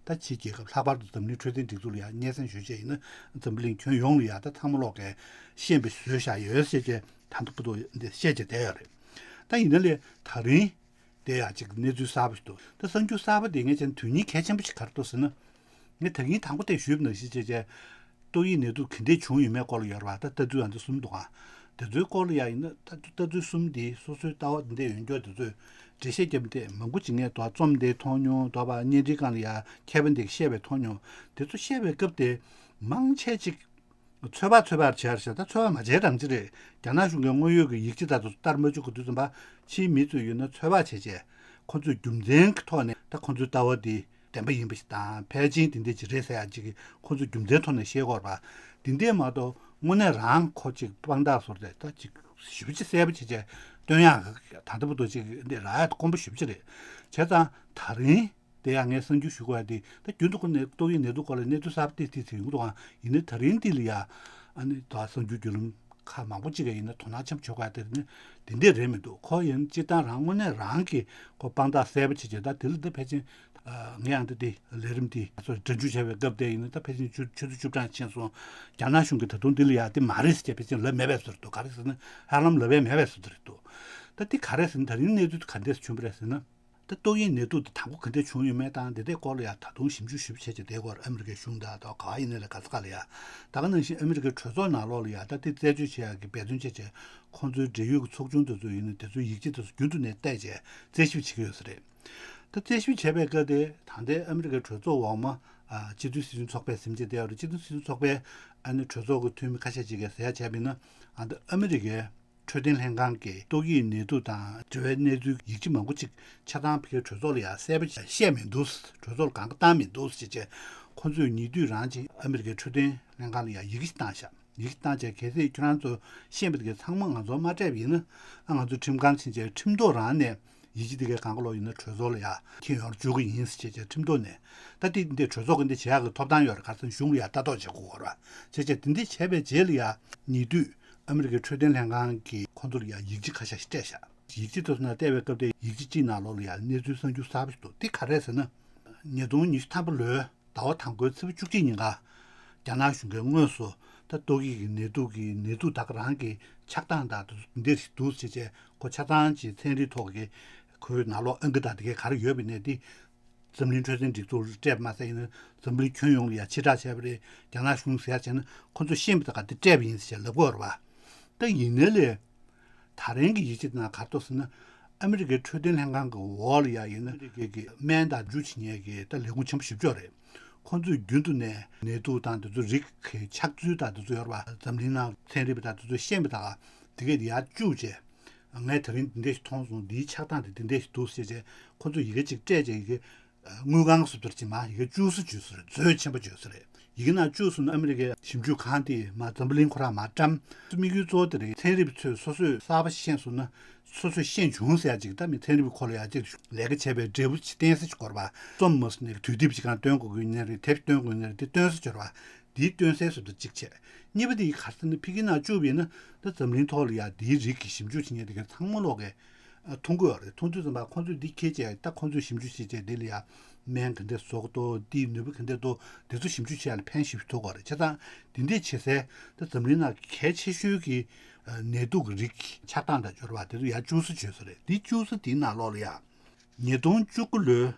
ད་ཕྱིའི་རྒྱལ་ཁབ་ལྷག་པར་དུ་འཛམ་གླིང་འཕྲོད་བསྟེན་སྒྲིག་འཛུགས་ལ་ཡ་སྙན་སེང་ཞུ་བྱས་ཡིན་ན་འཛམ་བུ་གླིང་ཁྱོན་ཡོངས་ལ་ཡ་ད་ཚང་མ་ལོག་གིས་ཤེས་པ་བཟོས་བཞག་ཡོད་ཟེར་བྱས་ད་ལྟ་བར་དུ་འདི་བཤད་བྱས་བསྡད་ཡོད་རེད། ད་ཡིན་ན་ལས་ད་རིང་དེ་ཡ་ཅིག་གནས་ཚུལ་གསར་པ་ཞིག་འདུག་ད་གསར་འགྱུར་གསར་པ་དེ་ངས་བྱས་ན་དོན་སྙིང་གལ་ཆེན་པོ་ཞིག་ག་རེ་འདུག་ཟེར་ན། ངས་ད་གིན་དང་པོ་དེ་ཞུས་པ་ནང་བཞིན་བྱས་བྱས། ཏོག་དབྱིབས་ནད་དུག་ག་འདྲས་བྱུང་ཡོད་མེད་སྐོར་ལ་ཡོད་རེད་བ། ད་ལྟ་ཚུལ་ཨ་འདི་གསུམ་འདུག་ག་དེ་ཚོའི་སྐོར་ལ་ཡ་ཡིན་ན་ད་ལྟ་ཚུལ་གསུམ་འདི་སོ་སོའི་ལྟ་བ་འདི་འདྲས་ཡོད་མཁན་དེ་ཚོས་འགྲེལ་བཤད་རྒྱབ་འདི་མང་པོ་ཅིག་ངས་དོ་རྩོམ་འདི་མཐོང་མྱོང་། དོ་བ་བརྙན་འཕྲིན་སྒང་ལ་ཡ་མཁས་པ་འདི་བཤད་པའི་མཐོང་མྱོང་། དེ་ཚོ་བཤད་པའི་སྐབས་དེ་མང་ཆེ་ཅིག་ཚོད་དཔག་ཚོད་དཔག་བྱས་རེད་ཤག་ད་ཚོད་དཔག་མ་བྱས་རང་ཅི་རེད། རྒྱ་ནག་གཞུང་གིས་དངོས་ཡོད་ཀྱི་ཡིག་ཆ་དག་ཚོ་ལྟར་མ་བཅུག་གི་དུས་ཙམ་པ་ཕྱིའི་མི་ཚོས་ཡོད་ན་ཚོད་དཔག་བྱས་བྱས་ཁོ་ཚོས་རྒྱུ་མཚན་གྱི་ཐོག་ནས་ད་ཁོ་ཚོའི་ལྟ་བ་འདི། བདེན་པ་ཡིན་པ་ཞིག་དང་ཕལ་ཆེར་དེ་འདྲས་ཅིག་རེད་ཟེར་ཡ་ཅིག་ཁོ་ཚོ་རྒྱུ་མཚན་ཐོག་ནས་བཤད་ཀྱི་ཡོད་རེད་པ། དེ་འདྲས་མ་གཏོགས་དངོས་གནས་རང་ཁོ་ཅིག་དཔང་རྟགས་བཟོ་རེད་ད་ཅིག་ཞེ་པོ་ཅིག་གསལ་པོ་བྱས་བྱས་སྟོན་ཡག་གི་ད་ལྟ་བར་དུ་ཅིག་འདི་རག་ཡ་དཀོན་པོ་ཞེ་པོ་ཅིག་རེད། བྱས་ཙང་ད་རིང་དེ་ཡང་ངས་གསར་འགྱུར་ཞུ་དགོས་ཡ་དེ་ད་རྒྱུན་དུ་ཁོ་ནས་ཏོག་དབྱིབས་ནད་དུག་སྐོར་ལ་གནས་ཚུལ་གསར་པ་ཏིག་ཏིག་ཅིག་ཡོང་གི་འདུག་ཨང་། ཡིན་ནའི་ད་རིང་འདི་ལ་ཡ་ཨ་ནི་ད་གསར་འགྱུར་བརྒྱུད་ལམ་ཁག་མང་པོ་ཅིག་ག་ཡིན་ན་དོ་སྣང་ཆེན་པོ་བྱེད་དགོས་ཡ་དེ་ནི་དེ་འདྲས་རེད་མི་འདུག་ཁོ་ཡིན་སྤྱིར་བཏང་རང་དངོས་གནས་རང་གི་ཁོ་དཔང་རྟགས་གསལ་པོ་བྱེད་ཀྱི་ད་དེ་ལ་ད་ཕལ་ཆེར། ངས་ཡང་འདི་འདི་ལས་རིམ་འདི་ཚོ་འདྲ་འཇུག་བྱས་པའི་སྐབས་དེ་ཡིན་ན་ད་ཕལ་ཆེར་ཆུ་ཆུ་ཚོད་བཅུ་གྲངས་ཕྱིན་སོང་། རྒྱ་ནག་གཞུང་གིས་ད་དུང་འདི་ལ་ཡ་འདི་མ་རེད་ཟེར་བྱས་ཕལ་ཆེར་ལབ་མེད་པའི་བཟོ་འདྲ་འདུག་ག་རེ་ཟེར་ན་ཧ་ལམ་ལབ་ཡ་མེད་པའི་བཟོ་འདྲ་རེད་འདུག་ད་འདི་ག་རེ་ཟེར་ན་ད་རིང་གནས་ཚུལ་ག་འདྲས་བྱུང་བ་རེད་ཟེར་ན། ད་ཏོག་དབྱིབས་ནད་དུག་འདི་དང་པོ་ག་འདྲས་བྱུང་ཡོད་མེད་དང་འདི་འདྲའི་སྐོར་ལ་ཡ་ད་དུང་ཞིབ་འཇུག་ཞིབ་བྱས་བྱས་བསྡད་ཡོད་རེད། ཨ་མི་རི་ཀའི་གཞུང་དང་ད་ག་བ་ཡིན་ནའི་ལ་ག་ས་ག་ལ་ཡ། ད་ག་ནང་བཞིན་ཨ་མི་རི་ཀའི་གྲོས་ཚོགས་ནང་ལོགས་ལ་ཡ་ད་འདི་རྩད་གཅོད་བྱེད་ཡག་གི་འབད་བརྩོན་བྱས་བྱས་ཁོང་ཚོའི་འབྲེལ་ཡོད་ཀྱི་ཚོགས་ཆུང་དེ་ཚོ་ཡིན་ན་དེ་ཚོའི་ཡིག་ཆ་དེ་ཚོ་རྒྱུན་དུ་ནས་བལྟས་བྱས་རྩད་ཞིབ་བྱེད་ཀྱི་ཡོད་ས་རེད། ད་རྩད་ཞིབ་བྱས་པའི་སྐབས་དེ་ད་ལྟའི་ཨ་མི་རི་ཀའི་གྲོས་ཚོགས་འོག་མ་ཨ་སྤྱི་མཐུན་སྲིད་དོན་ཚོགས་པས་ཟིན་བྱས་བསྡད་ཡོད་རེད། སྤྱི་མཐུན་སྲིད་དོན་ཚོགས་པའི་ཨ་ནི་གྲོས་ཚོགས་ཀྱི་འཐུས་མི་ཁ་ཤས་ཅིག་གིས་ཟེར་ཡ་བྱས་པ་ཡིན་ན་ཨ་ད་ཨ་མི་རི་ཀའི་འཕྲོད་བསྟེན་ལྷན་ཁང་གིས་ཏོག་དབྱིབས་ནད་དུག་དང་འབྲེལ་བའི་གནས་ཚུལ་ཡིག་ཆ་མང་པོ་ཅིག་ཆ་ཚང་ཕ་གིའི་གྲོས་ཚོགས་ལ་ཡང་གསལ་པོ་བཤད་མི་འདུག་གྲོས་ཚོགས་ལ་གང་ག་བཏང་མི་འདུག་ཅེས་བྱས་ཁོང་ཚོས་ཉེ་དུས་རང་ཅིག་ཨ་མི་རི་ཀའི་འཕྲོད་བསྟེན་ལྷན་ཁང་ལ་ཡང་ཡི་གེ་ཞིག་བཏང་ཤག་ཡིག་བཏང་བྱས་གལ་སྲིད་ཁྱོད་རང་ཚོ་ཤེས་པ་དེ་གའི་ཚང་མ་ང་ཚོར་མ་སྤྲད་པ་ཡིན་ན་ཨ་ང་ཚོ་ཁྲིམས་ཁང་ཕྱིན་བྱས་ཁྲིམས་ཐོག་རང་ནས་ཡིག་ཆ་དེ་གའི་གང་ག་ལོག་ཡིན་ན་གྲོས་ཚོགས་ལ་ཡ་འཁྱེར་ཡོང་བཅུག་གི་ཡིན་ཟེར་བྱས་བྱས་ཁྲིམས་ཐོག་ནས་ད་དེ་འདི་གྲོས་ཚོགས་ཀྱི་འདི་བྱེད་ཡག་གི་ཐོབ་ཐང་ཡོད་རེད། ག་རེ་ཟེར་ན་གཞུང་ལ་ཡ་ལྟ་རྟོག་བྱེད་དགོས་རེད་བྱས་བྱས་དེ་འདི་བྱས་པའི་རྗེས་ལ་ཡ་ཉེ་དུས་ཨ་མི་རི་ཀའི་འཕྲོད་བསྟེན་ལྷན་ཁང་གིས་ཁོང་ཚོ་ལ་ཡ་ཡིག་ཆ་ཁ་ཤས་ཤིག་སྤྲད་ཤག་ཡིག་ཆ་དེ་ཚོ་ནང་བལྟས་པའི་སྐབས་དེ་ཡིག་ཆ་གཅིག་ནང་ལོགས་ལ་ཡ་གནས་ཚུལ་གསར་འགྱུར་གསར་པ་ཞིག་འདུག་དེ་ག་རེ་རེད་ཟེར་ན། ཉིས་སྟོང་ཉི་ཤུ་ཐམ་པ་ལོའི་ཟླ་བ་དང་པོའི་ཚེས་པ་བཅུ་གཅིག་ཉིན་ཀ་རྒྱ་ནག་གཞུང་གིས་དངོས་སུ་ ད་ཏོག་དབྱིབས་ཀྱི་ནད་དུག་གི་ནད་དུག་ད་ག་རང་གི་ཆགས་སྟངས་དང་དེ་ཚོ་འདི་འདྲ་ཞིག་འདུག་ཟེར་བྱས་ཁོ་ཆ་ཚང་གི་ཚན་རིག་ཐོག་གི་ཁོའི་ནང་ལོགས་ཨང་ཀི་དང་དེ་གའི་ག་རེ་ཡོད་པ་ཡིན་ནའི་དེ། འཛམ་གླིང་འཕྲོད་བསྟེན་སྒྲིག་འཛུགས་ལ་སྤྲད་པ་མ་ཟད་ཡིན་ན་འཛམ་གླིང་ཁྱོན་ཡོངས་ལ་ཡང་ཕྱིར་བསྒྲགས་བྱས་པ་རེད། རྒྱ་ནག་གཞུང་ཟེར་ཡ་བྱས་ན་ཁོ་ཚོས་ཤེས་པ་དང་ག་དེ་སྤྲད་པ་ཡིན་ཟེར་ལབ་ཀྱི་ཡོད་རེད་པ། ད་ཡིན་ནའི་ལས། ད་རིང་གི་ཡིག་ཆ་དེ་ནང་ག་རེ་འདུག་ཟེར་ན། ཨ་མི་རི་ཀའི་འཕྲོད་བསྟེན་ལྷན་ཁང་གི་འོག་ལ་ཡ་ཡིན་ན་ཨ་མི་རི་ཀའི་གི་སྨན་དང་འཇུ་བྱེད་མཁན་གི་ད་ལས་ཁུངས་ཆེན་པོ་ཞེ་པོ་ཅིག་རེད། ཁོ་ཚོས་རྒྱུན་དུ་ནས་ནད་དུག་དང་དེ་ཚོ་རིགས་ཀྱི་ཆགས་ཚུལ་དང་དེ་ཚོ་ཡོད་རེད་པ། འཛམ་གླིང་ནང་ཚན་རིག་པ་དང་དེ་ཚོས་ཤེས་པ་དང་དེ་གས་ཡར་བཅུག་བྱས། ངས་དེ་རིང་འདི་འདྲ་ཞིག་མཐོང་སོང་། འདིའི་ཆགས་སྟངས་དེ་འདི་འདྲ་ཞིག་འདུག་ཟེར་བྱས་ཁོ་ཚོས་ཡི་གེ་གཅིག་སྤྲད་བྱས་ཡི་གེ་དངུལ་ཁང་བཟོ་ལྟར་གྱི་མ་ཡི་གེ་བཅུག་ས་བཅུག་ས་རེད། མཛོད་ཆེན་པོ་བཅུག་ས་རེད། ཡི་གེ་ནང་བཅུག་སོང་ན་ཨ་མི་རི་ཀའི་ཞིབ་འཇུག་ཁང་དེས་མ་འཛམ་བུ་གླིང་ཁོ་རང་མ་བཀྲམ། དམིགས་ཡུལ་གཙོ་བོ་དེ་རེད། ཚན་རིག་པ་ཚོས་སོ་སོས་གསར་པ་ཤེས་སོང་ན་སོ་སོས་ཤེས་བྱུང་ཟེར་ཡ་ཅིག་ད་མི་ཚན་རིག་པ་ཁོ་ལ་ཡ་ཅིག་ལས་ཀ་བྱས་པའི་འབྲས་བུ་ཅིག་བསྟན་ས་ཅིག་དགོས་རེད་པ། རྩོམ་མ་སོང་ནས་དུས་དེབ་ཅིག་གང་སྟོན་དགོས་ཀྱི་ཡིན་ནའི་རེད། དེབ་སྟོན་དགོས་ཡིན་ནའི་རེད། དེ་སྟོན་ས་ཅིག་དགོས་རེད་པ། དེའི་སྟོན་སའི་བཟོ་འདྲ་གཅིག་བྱས། གཉིས་པ་དེ་ག་རེ་ཟེར་ན་ཕ་གི་ནང་བཅུག་པ་ཡིན་ན་ད་འཛམ་གླིང་ཐོག་ལ་ཡ་དེའི་རིགས་ཀྱི་ཞིབ་འཇུག་བྱེད་མཁན་དེ་ག་ཚང་མ་ལོག་གི་མཐོང་གི་ཡོད་རེད། མཐོང་དུས་ཙམ་པ་ཁོང་ཚོས་འདི་འཁྱེར་བྱས་ད་ཁོང་ཚོས་ཞིབ་འཇུག་བྱེད་བྱས་དེ་ལ་ཡ་སྨན་ག་འདྲས་བཟོ་གི་འདུག་དེའི་ནུས་པ་ག་འདྲས་འདུག་དེ་ཚོ་ཞིབ་འཇུག་བྱེད་ཡ་ལ་ཕན་ཞེ་པོ་ཐོགས་ཀྱི་ཡོད་རེད། བྱས་ཙང་དེ་འདྲས་བྱེད་སའི་ད་འཛམ་གླིང་ནང་གལ་ཆེ་ཤོས་ཀྱི་ནད་དུག་གི་རིགས་ཆགས་སྟངས་དང་སྦྱོར་བ་དེ་ཚོ་ཡ་བཅུག་ས་བཅུག་ས་རེད། དེ་བཅུག་ས་དེའི་ནང་ལོགས་ལ་ཡ་ཉིས་སྟོང་བཅུ་དགུ་ལོའི་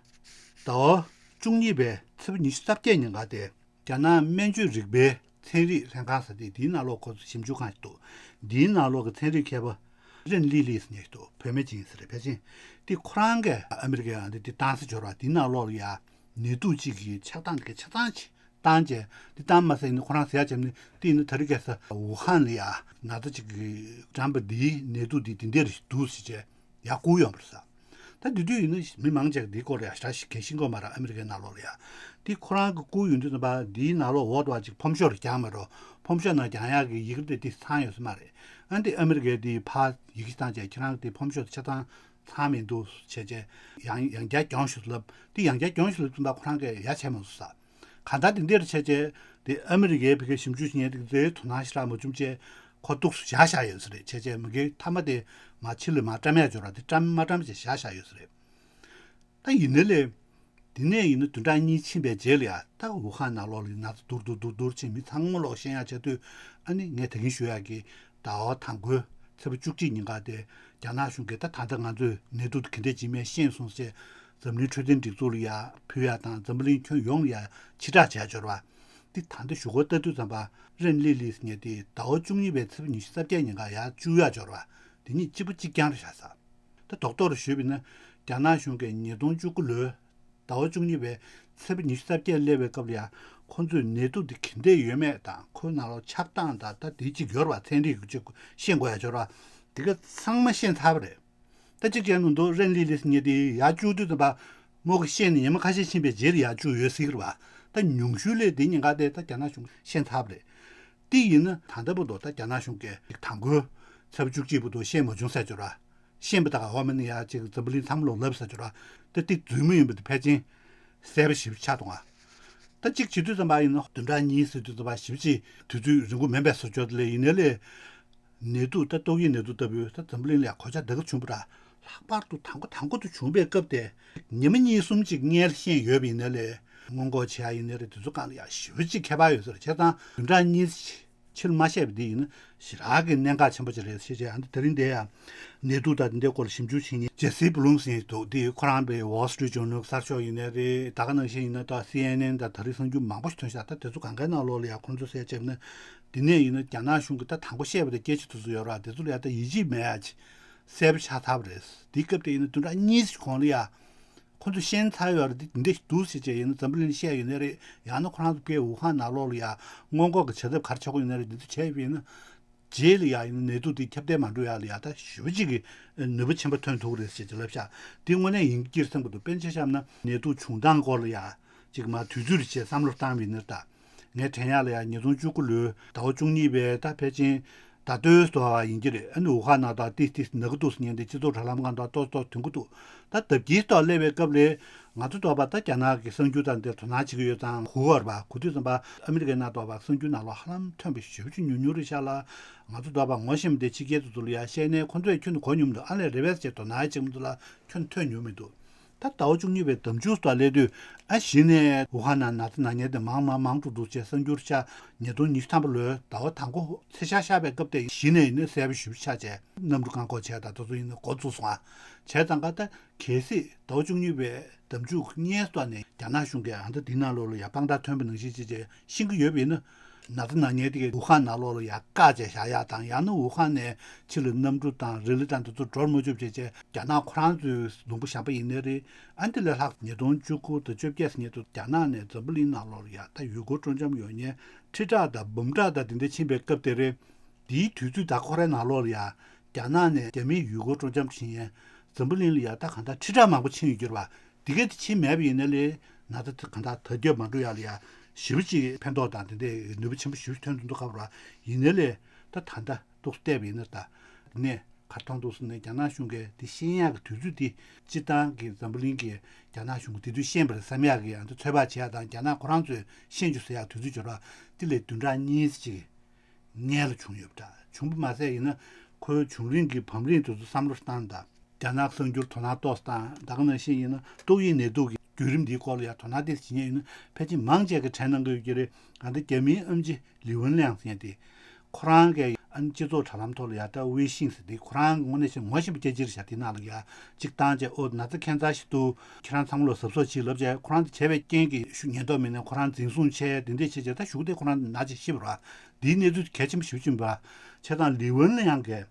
ཟླ་བ་བཅུ་གཉིས་པའི་ཚེས་པ་ཉི་ཤུ་རྩ་བརྒྱད་ཉིན་ཀ་དེ། རྒྱ་ནག་སྨན་བཅོས་རིག་པའི་ཚན་རིག་ལྷན་ཁང་ཟེར་ཏེ་དེའི་ནང་ལོགས་ཁོ་ཚོ་ཞིབ་འཇུག་ཁང་ཞིག་འདུག་དེའི་ནང་ལོགས་ཀྱི་ཚན་རིག་མཁས་པ་རེན་ལི་ལི་ཟེར་མཁན་ཞིག་འདུག་བུད་མེད་ཅིག་ཡིན་ས་རེད། ཕལ་ཆེར་དེ་ཁོ་རང་གིས་ཨ་མི་རི་ཀའི་ཨ་འདི་དེ་བཏང་ས་འབྱོར་བ་དེའི་ནང་ལོགས་ལ་ཡ་ནད་དུག་ཅིག་གི་ཆགས་སྟངས་དེ་ག་ཆ་ཚང་ཅིག་བཏང་བྱས་དེ་བཏང་མ་ཟད་ནི་ཁོ་རང་ཟེར་ཡ་བྱས་ནི་དེ་ཡིན་ན་ད་རེས་ཁ་སང་ཝུ་ཧན་ལ་ཡ་ན་ཚ་ཅིག་གི་འགྲམ་པ་འདིའི་ནད་དུག་འདི་དེ་འདྲ་ཞིག་འདུག་ཟེར་བྱས། ཡར་བསྐུར་ཡོང་བ་རེད་ཟེར། ད་དེ་དུས་ཡིན་ན་མི་མང་ཆེ་གིས་འདིའི་སྐོར་ལ་ཡ་ཞེ་དྲག་ཞིག་གལ་ཤེས་ཀྱི་ཡོད་མ་རེད། ཨ་མི་རི་ཀའི་ནང་ལོགས་ལ་ཡ། དེ་ཁོ་རང་གིས་བསྐུར་ཡོང་དུས་ཙམ་པ་འདིའི་ནང་ལོགས་འོག་ཏུ་བ་ཅིག་ཕོམ་ཤོག་རེ་བརྒྱབ་མ་རེད། ཕོམ་ཤོག་ནང་རྒྱག་ཡག་གི་ཡི་གེ་དེ་དེ་ཚང་ཡོད་ས་མ་རེད། ཨ་འདི་ཨ་མི་རི་ཀའི་དེ་ཕར་ཡི་གེ་བཏང་བྱས་ཁྱེད་རང་གི་དེ་ཕོམ་ཤོག་དེ་ཆ་ཚང་ཚང་མི་འདུག་བྱས་བྱས་ཡང་ཡང་བསྐྱར་སྦྱོངས་ཤོག་ལབ། དེ་ཡང་བསྐྱར་སྦྱོངས་ཤོག་ལབ་དུས་ཙམ་པ་ཁོ་རང་གིས་ཡ་བྱས་མ་སོང་ཟེར། གང་ལྟར་དེ་འདྲ་བྱས་བྱས་དེ་ཨ་མི་རི་ཀའི་ཕ་གིའི་ཞིབ་འཇུག་བྱེད་མཁན་དེ་ཚོའི་དོ་སྣང་ཞེ་དྲག་མ་བྱུང་བྱས་ཁོ་འདུག་སེ་བཞག་བཞག་ཡོད་ས་རེད། བྱས་བྱས་མ་གིའི་མཐའ་མ་དེ་མར་ཕྱི་ལ་མར་བཀྲམ་ཡག་འབྱོར་བ་དེ་བཀྲམ་མ་བཀྲམ་བྱས་བཞག་བཞག་ཡོད་ས་རེད། ད་ཡིན་ནའི་ལས། དེ་ནས་ཡིན་ན་བདུན་ཕྲག་གཉིས་ཕྱིན་པའི་རྗེས་ལ་ཡ་ད་ཝུ་ཧན་ནང་ལོགས་ལ་ན་ཚ་སྡུག་རུ་སྡུག་རུ་སྡུག་རུ་ཕྱིན། མི་ཚང་མ་ལོག་ཤེས་ཡག་བྱས་དུས་ཨ་ནི་ངས་ད་གིན་ཞུ་ཡག་གི་ཟླ་བ་དང་པོའི་ཚེས་པ་བཅུ་གཅིག་ཉིན་ཀ་དེ་རྒྱ་ནག་གཞུང་གིས་ད་ད་ལྟ་ང་ཚོས་ནད་དུག་དེ་ག་འདྲས་ཅིག་ཡིན་མིན་ཤེས་སོང་ཟེར་འཛམ་གླིང་འཕྲོད་བསྟེན་སྒྲིག་འཛུགས་ལ་ཡ་ཕུལ་ཡག་དང་འཛམ་བུ་གླིང་ཁྱོན་ཡོངས་ལ་ཡ་ཕྱིར་བསྒྲགས་བྱས་འབྱོར་བ། འདི་ད་ལྟ་ཞུ་སྒོ་ལྟ་དུས་ཙམ་པ་རེན་ལི་ལི་ཟེར་མཁན་དེ་ཟླ་བ་བཅུ་གཉིས་པའི་ཚེས་པ་ཉི་ཤུ་རྩ་བརྒྱད་ཉིན་ཀ་ཡར་བཅུག་ཡག་འབྱོར་བ་དེ་གཉིས་གཅིག་པ་གཅིག་རྐྱང་རེད་བཞག་ས། ད་རྡོག་རྡོག་རེ་ཞུས་པ་ཡིན་ན་རྒྱ་ནག་གཞུང་གིས་ཉིས་སྟོང་བཅུ་དགུ་ལོའི་ཟླ་བ་བཅུ་གཉིས་པའི་ཚེས་པ་ཉི་ཤུ་རྩ་བརྒྱད་སླེབས་པའི་སྐབས་ལ་ཡ་ཁོ་ཚོས་ནད་དུག་འདི་ག་འདྲས་ཡོད་མེད་དང་ཁོའི་ནང་ལོགས་ཆགས་སྟངས་དང་ད་དེ་གཅིག་ཡོད་རེད་པ། ཚན་རིག་གི་གཅིག་ཤེས་དགོས་ཡག་འབྱོར་བ་དེ་ག་ཚང་མ་ཤེས་ཚར་བ་རེད། ད་གཅིག་བྱས་ན་འདུག་རེན་ལི་ལི་ཟེར་མཁན་དེ་ཡར་བཅུག་དུས་ཙམ་པ་མོ་གིས་བཤད་ནས་ཉི་མ་ཁ་ཤས་ཕྱིན་པའི་རྗེས་ལ་ཡར་བཅུག་ཡོད་སྲིད་ཀྱི་རེད་པ། ད་ཉུང་ཤོས་ལས་དེ་ཉིན་ཀ་དེ་ད་རྒྱ་ནག་གཞུང་ཤེས་ཚར་བ་རེད། དེ་ཡིན་ན་ད་ལྟ་བར་དུ་ད་རྒྱ་ནག་གཞུང་གིས་དང་པོའི་ཚེས་པ་བཅུ་གཅིག་བར་དུ་བཤད་མ་བྱུང་ཟེར་གྱི་རེད་པ། ཤེས་པ་དག་འོག་མ་ནི་ཡ་གཅིག་འཛམ་བུ་གླིང་མཚམས་ལོག་ལབ་ཟེར་གྱི་རེད་པ། ད་དེ་རྫུན་མ་ཡིན་པ་དེ་ཕལ་ཆེར་གསལ་པོ་ཞེ་པོ་ཆགས་འདུག་ཨ། ད་གཅིག་བྱེད་དུས་ཙམ་པ་ཡིན་ན་བདུན་ཕྲག་གཉིས་ཟེར་དུས་ཙམ་པ་ཞེ་པོ་ཅིག་དུས་ཚོད་རིང་པོ་མིན་པའི་བཟོ་བཅོས་དེ་ལས་ཡིན་ནའི་ལས། ནད་དུག་ད་ཏོག་དབྱིབས་ནད་དུག་ལྟ་བུའི་ད་འཛམ་བུ་གླིང་ལ་གོད་ཆག་ད་ག་བྱུང་བ་ར། ལྷག་པར་དུ་དང་པོ་དང་པོ་དུ་བྱུང་བའི་སྐབས་དེ་ཉི་མ་གཉིས་གསུམ་ཅིག་སྔོན་ལ་ཤེས་ཡོད་པ་ཡིན་ནའི་ལས་སྔོན་འགོག་བྱེད་ཡ་ཡིན་ནའི་རེད། དེ་ཚོ་གང་ལ་ཡ་ཞེ་པོ་ཅིག་ཁྱད་པར་ཡོད་ས་རེད། བྱས་ཙང་བདུན་ཕྲག་གཉིས་ཕྱིར་མ་བཤད་པ་འདི་ཡིན་ན་ཞེ་དྲག་གི་གནད་འགག་ཆེན་པོ་ཅིག་རེད་ཟེར་བྱས། ཨ་ནི་དེ་རིང་འདི་ཡ་ནད་དུག་དང་འདི་འདྲའི་སྐོར་ལ་ཞིབ་འཇུག་བྱེད་མཁན་ཇེ་སི་བྷུ་ལུམ་ཟེར་མཁན་འདུག་འདི་ཁོ་རང་པའི་Wall Street Journal་གསར་ཤོག་ཡིན་ནའི་རེད། ད་ག་ནང་བཞིན་ཡིན་ན་ད་སི་ཨེན་ཨེན་དང་ད་རེས་གསར་འགྱུར་མང་པོ་ཞིག་ཐོན་ཤག་ད་དེ་ཚོ་གང་གའི་ནང་ལོགས་ལ་ཡ་ཁོང་ཚོ་གསལ་བྱས་ན་འདི་ནས་ཡིན་ན་རྒྱ་ནག་གཞུང་གིས་ད་དང་པོ་བཤད་པ་དང་སྐད་ཆ་དེ་ཚོ་ཡོད་ར། དེ་ཚོ་ལ་ཡ་ད་ཡིད་ཆེས་མེད་ཡ་ཅིག་གསལ་པོ་ཆགས་ཚར་བ་རེད། འདིའི་སྐབས་དེ་ཡིན་ན་བདུན་ཕྲག་གཉིས་ཤིག་གོང་ལ་ཡ། ཁོ་ཚོས་ཤེས་ཚར་ཡོད་རེད། འདི་འདི་འདྲ་ཞིག་འདུག་ཟེར་བྱས་ཡིན་ན་འཛམ་བུ་གླིང་ལ་བཤད་ཡོད་ནའི་རེད། ཡང་ན་ཁོ་རང་ཚོ་གའི་ཝུ་ཧན་ནང་ལོགས་ལ་ཡ་སྔོན་འགོག་གི་བྱ་ཐབས་ག་རེ་བྱེད་དགོས་ཡོད་ནའི་རེད། འདི་ཚོ་བྱས་ཡོད་ཡིན་ན་རྗེས་ལ་ཡ་ཡིན་ན་ནད་དུག་འདི་ཁྱབ་གདལ་མ་འགྲོ་ཡ་ལ་ཡ་ད་ཞེ་པོ་ཅིག་གི་ནུས་པ་ཆེན་པོ་ཐོན་ཐུབ་ཀྱི་རེད་ཟེར་གྱི་ལབ་ཤག་འདི་དངོས་གནས་ཡིན་གྱི་རེད་བསམ་གྱི་འདུག་དཔེར་ན་ཆ་བཞག་ན་ནད་དུག་བྱུང་སྟངས་སྐོར་ལ་ཡ་ཅིག་མ་དུས་ཚོད་རེ་བྱས་བསམ་བློ་བཏང་བ་ཡིན་ན་ད། ངས་དྲན་ཡག་ལ་ཡ་ཉིས་སྟོང་བཅུ་དགུ་ལོའི་ཟླ་བ་བཅུ་གཉིས་པའི་ད་ཕལ་ཆེར་ཟླ་སྟོད་ཟླ་བ་ཡིན་གྱི་རེད། ཨ་ནི་ཝུ་ཧན་ནང་ད་ཏིས་ཏིས་ནག་འདུག་ཟེར་མཁན་དེ་སྤྱི་ཚོགས་དྲ་ལམ་སྒང་དུ་ཏོག་ཏོག་ཐོན་གྱི་འདུག་ད་ལྡབ་ཀྱིས་ཏོག་སླེབས་པའི་སྐབས་ལ་ང་ཚོ་འདོད་པ་ད་རྒྱ་ནག་གི་གསར་འགྱུར་དང་དེ་དོ་སྣང་བྱེད་ཀྱི་ཡོད་ཙང་གོ་བར་བ་གོ་དུས་ཙམ་པ་ཨ་མི་རི་ཀའི་ནང་འདོད་པ་གསར་འགྱུར་ནང་ལོགས་ཧ་ལམ་ཐོན་པའི་ཞེ་པོ་ཅིག་ཉུང་ཉུང་རེད་ཤག་ལ། ང་ཚོ་འདོད་པ་ངོ་ཤེས་མི་དེ་ཕྱི་རྒྱལ་དུ་ཚོ་ལ་ཡ་བཤད་ནས་ཁོ་ཚོས་ཁྱོན་ནས་གོ་མྱོང་མི་འདུག་ཨ་ལས་རེ་བས་ཅེས་དོ་སྣང་བྱེད་མི་འདུག་ལ་ཁྱོན་ནས་ཐོས་མྱོང་མི་འདུག་ད་ཟླ་བ་བཅུ་གཉིས་པའི་ཟླ་མཇུག་ཏུ་སླེབས་དུས། ཨ་གཞི་ནས་ཝུ་ཧན་ནང་ན་ཚ་ན་མཁན་དེ་མང་མང་མང་དུ་འདུག་ཅེས་གསར་འགྱུར་ཤར། ཉིས་སྟོང་ཉི་ཤུ་ཐམ་པ་ལོའི་ཟླ་བ་དང་པོ་ཚེས་ཤར་ཤར་བའི་སྐབས་དེ་གཞི་ནས་ཡིན་ན་གསལ་པོ་ཞེ་པོ་ཆགས་བྱས། གནམ་གྲུ་བཀག་འགོག་བྱས་དང་དེ་ཚོ་ཡིན་ན་འགོ་བཙུགས་སོང་ཨ། བྱས་ཙང་ཀ་ད་གལ་སྲིད་ཟླ་བ་བཅུ་གཉིས་པའི་ཟླ་མཇུག་སྔོན་ཙམ་ནས་རྒྱ་ནག་གཞུང་གིས་ཨ་ད་འདི་ནང་ལོགས་ལ་ཡ་དཔང་རྟགས་ཐོན་པ་ནང་བཞིན་བྱས་བྱས་ཤེས་ཀྱི་ཡོད་པ་ཡིན་ན། ན་ཚ་ན་མཁན་དེ་གའི་ཝུ་ཧན་ནང་ལོགས་ལ་ཡ་བཀག་བྱས་བཞག་ཡག་དང་། ཡང་ན་ཝུ་ཧན་ནས་ཕྱི་ལ་གནམ་གྲུ་དང་རི་ལི་དང་དེ་ཚོ་འགྲོ་མ་བཅུག་བྱས་བྱས། རྒྱ་ནག་ཁོ་རང་ཚོའི་ལུང་པ་གཞན་པ་ཡིན་ནའི་རེད། ཨ་འདི་ལས་ལྷག་ཉིས་སྟོང་བཅུ་དགུ་དང་བཅོ་བརྒྱད་ཟེར་མཁན་དུ་རྒྱ་ནག་ནས་འཛམ་བུ་གླིང་ནང་ལོགས་ལ་ཡ་ད་ཡུལ་སྐོར་སྤྲོ་འཆམ་ཡོང་མཁན་ཁྲི་ཕྲག་དང་འབུམ་ཕྲག་དང་དེ་འདྲ་ཕྱིན་པའི་སྐབས་དེ་རེད། དེའི་དུས་ཚོད་ད་ཁོ་རའི་ནང་ལོགས་ལ་ཡ་རྒྱ་ནག་ནས་རྒྱ་མིའི་ཡུལ་སྐོར་སྤྲོ་འཆམ་ཕྱིན་ཡས་འཛམ་བུ་གླིང་ལ་ཡ་ད་གང་ལྟར་ཁྲི་ཕྲག་མང་པོ་ཕྱིན་ཡོད་རྒྱུ་རེད་བ། དེ་གས་དེ་ཕྱིན་མེད་པ་ཡིན་ན་ལས་ན་ཚ་དེ་གང་ལྟར་དར་ཁྱབ་མ་འགྲོ་ཡ་ལ་ཡ་ཞེ་པོ་ཅིག་ཕན་ཐོགས་དང་དེ་འདྲའི་ནུས་པ་ཆེན་པོ་ཞེ་པོ་ཐོན་དུ་འདུག་ག་རེད་བ། ཡིན་ན་ལས་ད་ད་ལྟ་ཏོག་ཙམ་བལྟས་པ་ཡིན་ན་ད་ནས་གར་མཐོང་འདུག་ཟེར་ནས་རྒྱ་ནག་གཞུང་གིས་དེ་ཤེས་ཡག་གི་དུས་ཚོད་དེ་སྤྱིར་བཏང་གི་འཛམ་བུ་གླིང་གིས་རྒྱ་ནག་གཞུང་གི་དེ་དུས་ཤེས་པར་བསམ་ཡག་གི་ཡང་དེ་ཚོད་དཔག་བྱེད་ཡག་དང་རྒྱ་ནག་ཁོ་རང་ཚོས་ཤེས་རྒྱུ་ཟེར་ཡག་དུས་ཚོད་འབྱོར་བ་དེ་ལས་བདུན་ཕྲག་གཉིས་ཙམ་ཅིག་སྔོན་ལ་བྱུང་ཡོད་པ་འདྲ། བྱུང་བ་མ་ཟད་ཡིན་ན་ཁོའི་བྱུང་རིམ་གྱི་བམ་རིམ་དེ་ཚོ་བསམ་བློ་བཏང་དང་། རྒྱ་ནག་གསར་འགྱུར་དོ་སྣང་ཏོག་ཙམ་བཏང་། ད་ག་ནང་བཞིན་ཡིན་ན་ཏོག་དབྱིབས་ནད་དུག་གི་བརྒྱུད་རིམ་འདིའི་སྐོར་ལ་ཡང་དོ་སྣང་ཏོག་ཙམ་བྱེད་མཁན་ཡིན་ན་ཕལ་ཆེར་མང་ཆེ་གིས་དྲན་གནང་གི་ཡོད་ཀྱི་རེད། ད་ལྟ་རྒྱ་མིའི་ཨེམ་ཆི་ལི་ཝུན་ལེང་ཟེར་མཁན་དེ། ཁོ་རང་གིས་ཨ་ནི་སྤྱི་ཚོགས་དྲ་ལམ་ཐོག་ལ་ཡ་ད་ཝེ་ཤིང་ཟེར་དེ་ཁོ་རང་གི་དངོས་གནས་བྱས་ངོ་ཤེས་པ་སྐད་ཆ་རེད་ཤག་དེ་ནང་ལ་ཡ་གཅིག་བཏང་བྱས། ཨོ་ན་ཚ་ཁྱད་མཚར་ཞིག་འདུག་ཁྱེད་རང་ཚང་མ་ལོ་གཟབ་གཟབ་བྱེད་ལབ་བྱས། ཁོ་རང་དེ་བྱས་པའི་རྐྱེན་གྱིས་ཤུགས་ཉེན་རྟོག་མི་སྣས་ཁོ་རང་འཛིན་བཟུང་བྱས། དེ་འདྲས་བྱས་བྱས་ད་གཞུག་དེ་ཁོ་རང་ན་ཅིག་ཤི་བ་རེད་བ། དེའི་གནས་ཚུལ་གལ་ཆེན་པོ་ཞེ་པོ་ཅིག་ཡིན་པ། བྱས་ཙང་ལི་ཝུན་ལེང་གིས་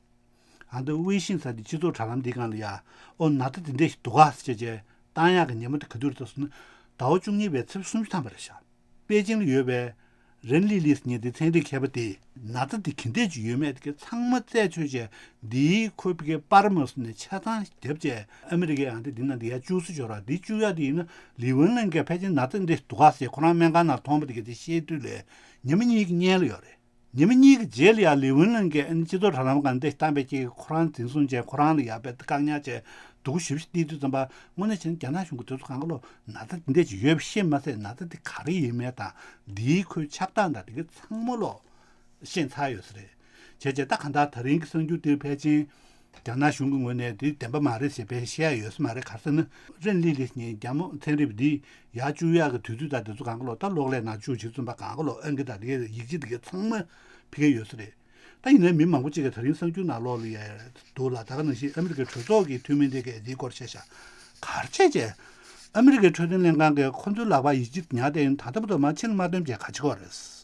ཨ་ད་ཝེ་ཤིང་ཟེར་དེ་སྤྱི་ཚོགས་དྲ་ལམ་འདི་སྒང་ལ་ཡ་ཨོ་ན་ཚ་དེ་འདྲས་ཞིག་འདུག་ག་ཟེར་བྱས་བྱས་བཏང་ཡག་གི་ཉིན་མོ་དེ་ག་དུས་རེད་ཟེར་ན། ཟླ་བ་བཅུ་གཉིས་པའི་ཚེས་པ་སུམ་ཅུ་ཐམ་པ་རེད་ཤག་པེ་ཅིང་ལ་ཡོད་པའི་རེན་ལི་ལི་ཟེར་མཁན་དེ་ཚན་རིག་མཁས་པ་དེས་ན་ཚ་དེ་ག་འདྲས་ཅིག་ཡོད་མེད་དེ་ག་ཚང་མ་རྩད་གཅོད་བྱས། འདིའི་ཁོ་པའི་པར་མ་སོང་ནས་ཆ་ཚང་བརྒྱབ་བྱས་ཨ་མི་རི་ཀའི་ཨང་དེ་འདི་ནང་དེ་ཡར་བཅུག་སྲོལ་ཡོད་རེད། འདི་བཅུག་ཡག་དེ་ཡིན་ན་ལི་ཝུན་ལེང་གིས་ཕལ་ཆེར་ན་ཚ་འདི་འདུག་ག་ཟེར་ཁོ་རང་སྨན་ཁང་ནང་མཐོང་བ་དེ་ག་དེ་བཤད་དུས་ལས་ཉི་མ་གཉིས་ཀྱི་སྔོན་ལ་ཡོད་རེད། ཉི་མ་གཉིས་ཀྱི་རྗེས་ལ་ཡང་ལི་ཝུན་ལེང་གིས་ཨ་ནི་སྤྱི་ཚོགས་དྲ་ལམ་སྒང་འདི་བཏང་བའི་རྐྱེན་གྱིས་ཁོ་རང་འཛིན་བཟུང་བྱས། ཁོ་རང་ལ་ཡ་དཔེ་བཀག་ཉར་བྱས་སྡུག་པོ་ཞེ་པོ་ཞིག་བསྟན་དུས་ཙམ་པ། དངོས་གནས་བྱས་ན་རྒྱ་ནག་གཞུང་གིས་དེ་ཚོ་གང་ག་ལོ་ན་ཚ་འདི་འདྲས་ཅིག་ཡོད་པ་ཤེས་མ་ཟད་ན་ཚ་འདི་ག་རེ་ཡིན་མིན་དང་འདིའི་ཁོའི་ཆགས་སྟངས་དང་དེ་ག་ཚང་མ་ལོ་ཤེས་ཚར་ཡོད་ས་རེད། བྱས་བྱས་ད་གང་ལྟར་ད་རིང་གི་གསར་འགྱུར་འདིར་ཕལ་ཆེར་རྒྱ་ནག་གཞུང་གི་ངོས་ནས་འདི་བདེན་པ་མ་རེད་ཟེར་བས་བཤད་ཡ་ཡོད་ས་མ་རེད། ག་རེ་ཟེར་ན་རེན་ལི་ལི་ཟེར་མཁན་རྒྱ་མོ་ཚན་རིག་པ་འདིས་ཡར་བཅུག་ཡག་གི་དུས་ཚོད་དང་དེ་ཚོ་གང་ག་ལོ་ད་གློག་ཀླད་ནང་བཅུག་བྱེད་ཙམ་པ་གང་ག་ལོ་ཨང་ཀི་དང་དེ་གའི་ཡིག་ཆ་དེ་གའི་ཚང་མ་ཕ་གིར་ཡོད་ས་རེད། ད་ཡིན་ནའི་མི་མང་པོ་ཅིག་གིས་ད་རིང་གསར་འགྱུར་ནང་ལོགས་ལ་ཡ་འདུག་ལ། ད་ག་ནང་བཞིན་ཨ་མི་རི་ཀའི་གྲོས་ཚོགས་ཀྱི་འཐུས་མི་དེ་གས་འདིའི་སྐོར་བཤད་ཤག་ག་རེ་བྱས་བྱས་ཨ་མི་རི་ཀའི་འཕྲོད་བསྟེན་ལྷན་ཁང་གིས་ཁོ་ཚོའི་ལག་པར་ཡིག་ཆ་ཉར་བསྡད་ཡོད་ན་ད་ལྟ་བར་དུ་མར་ཕྱི་ལ་མ་བཏོན་བྱས་ག་བྱེད་ཀྱི་ཡོད་རེད།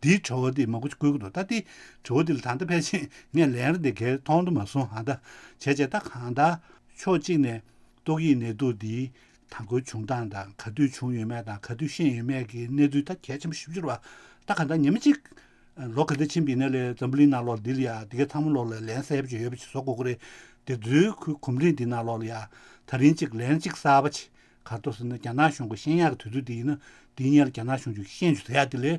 འདིའི་དྲི་བ་འདི་མང་པོ་ཅིག་བཀོད་ཀྱི་འདུག་ད་འདི་དྲི་བ་འདི་ལ་ད་ལྟ་ཕལ་ཆེར་ངས་ལན་རེ་འདི་གས་མཐོང་དུ་མ་སོང་། ཨ་ད་བྱས་བྱས་ད་གང་ལྟར་ཕྱོགས་གཅིག་ནས་ཏོག་དབྱིབས་ནད་དུག་འདིའི་དང་པོའི་བྱུང་སྟངས་དང་ག་དུས་བྱུང་ཡོད་མེད་དང་ག་དུས་ཤེས་ཡོད་མེད་ཀྱི་གནས་ཚུལ་ད་གལ་ཆེན་པོ་ཞེ་པོ་ཅིག་རེད་བ། ད་གང་ལྟར་ཉི་མ་གཅིག་ལོ་ག་ཚོད་ཕྱིན་པ་ཡིན་ན་ལས་འཛམ་བུ་གླིང་ནང་ལོགས་འདི་ལ་ཡ་འདི་གའི་ཚང་མ་ལོགས་ལ་ལན་གསལ་པོ་ཅིག་ཡོད་པ་ཅིག་བཟོ་དགོས་ཀྱི་རེད། དེ་ཚོའི་ཁུལ་གོམས་འདྲིས་འདི་ནང་ལོགས་ལ་ཡ་ད་རིང་གཅིག་ལན་གཅིག་གསར་པ་ཅིག་ག་རེ་འདུག་ཟེར་ན་རྒྱ་ནག་གཞུང་གིས་ཤེས་ཡག་གི་དུས་ཚོད་འདི་ཡིན་ན་འདི་སྔོན་ལ་རྒྱ་ནག་གཞུང་གིས་ཤེས་བྱུང་ཟེར་ཡག་འདི་ལས་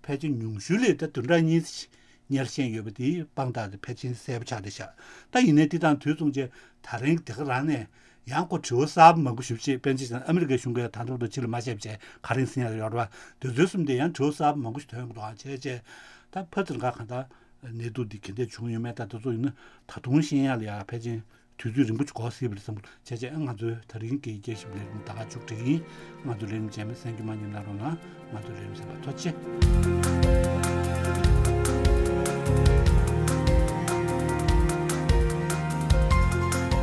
ཕལ་ཆེར་ཉུང་ཤོས་ལ་ད་བདུན་ཕྲག་གཉིས་ཙམ་ཅིག་སྔོན་ལ་ཤེས་ཡོད་པ་དེ་དཔང་རྟགས་དེ་ཕལ་ཆེར་གསལ་པོ་ཆགས་བསྡད་ཤག་ད་ཡིན་ནའི་འདི་དང་དུས་མཚུངས་བྱས་ད་རིང་དེ་ག་རང་ནས་ཡང་ཁོ་དྲི་བ་གསར་པ་མང་པོ་ཞེ་པོ་ཅིག་དཔེར་ན་ཅིག་བྱས་ན་ཨ་མི་རི་ཀའི་གཞུང་གིས་ད་ལྟ་བར་དུ་ཕྱི་ལ་མ་བཤད་པ་བྱས་ག་རེ་ཟེར་ཡག་ཡོད་རེད་བ། དེ་ཚོའི་གསུམ་དེ་ཡང་དྲི་བ་གསར་པ་མང་པོ་ཞིག་ཐོན་གྱི་འདུག་ཨ། བྱས་བྱས་ད་ཕར་ཚུར་ག་གང་ལྟར་ནད་དུག་འདི་ག་འདྲས་བྱུང་ཡོད་མེད་ད་དེ་ཚོ་ཡིན་ན་ད་དུང་ཤེས་ཡག་ལ་ཡ་ཕལ་ཆེར་དུས་ཚོད་རིང་པོ་ཅིག་འགོར་སྲིད་པ་རེད་བསམ་གྱི་འདུག་བྱས་བྱས་ང་ཚོའི་ད་རིང་གི་དགྱེས་ཞིབ་ལས་རིམ་ད་ག་མཇུག་སྒྲིལ་གྱི་ཡིན། ང་ཚོའི་ལས་རིམ་རྗེས་མའི་གསན་རྒྱུ་མ་བསྙེལ་གནང་རོགས་གནང་། ང་ཚོའི་ལས་རིམ་གཞན་པ་ཐུགས་རྗེ་ཆེ།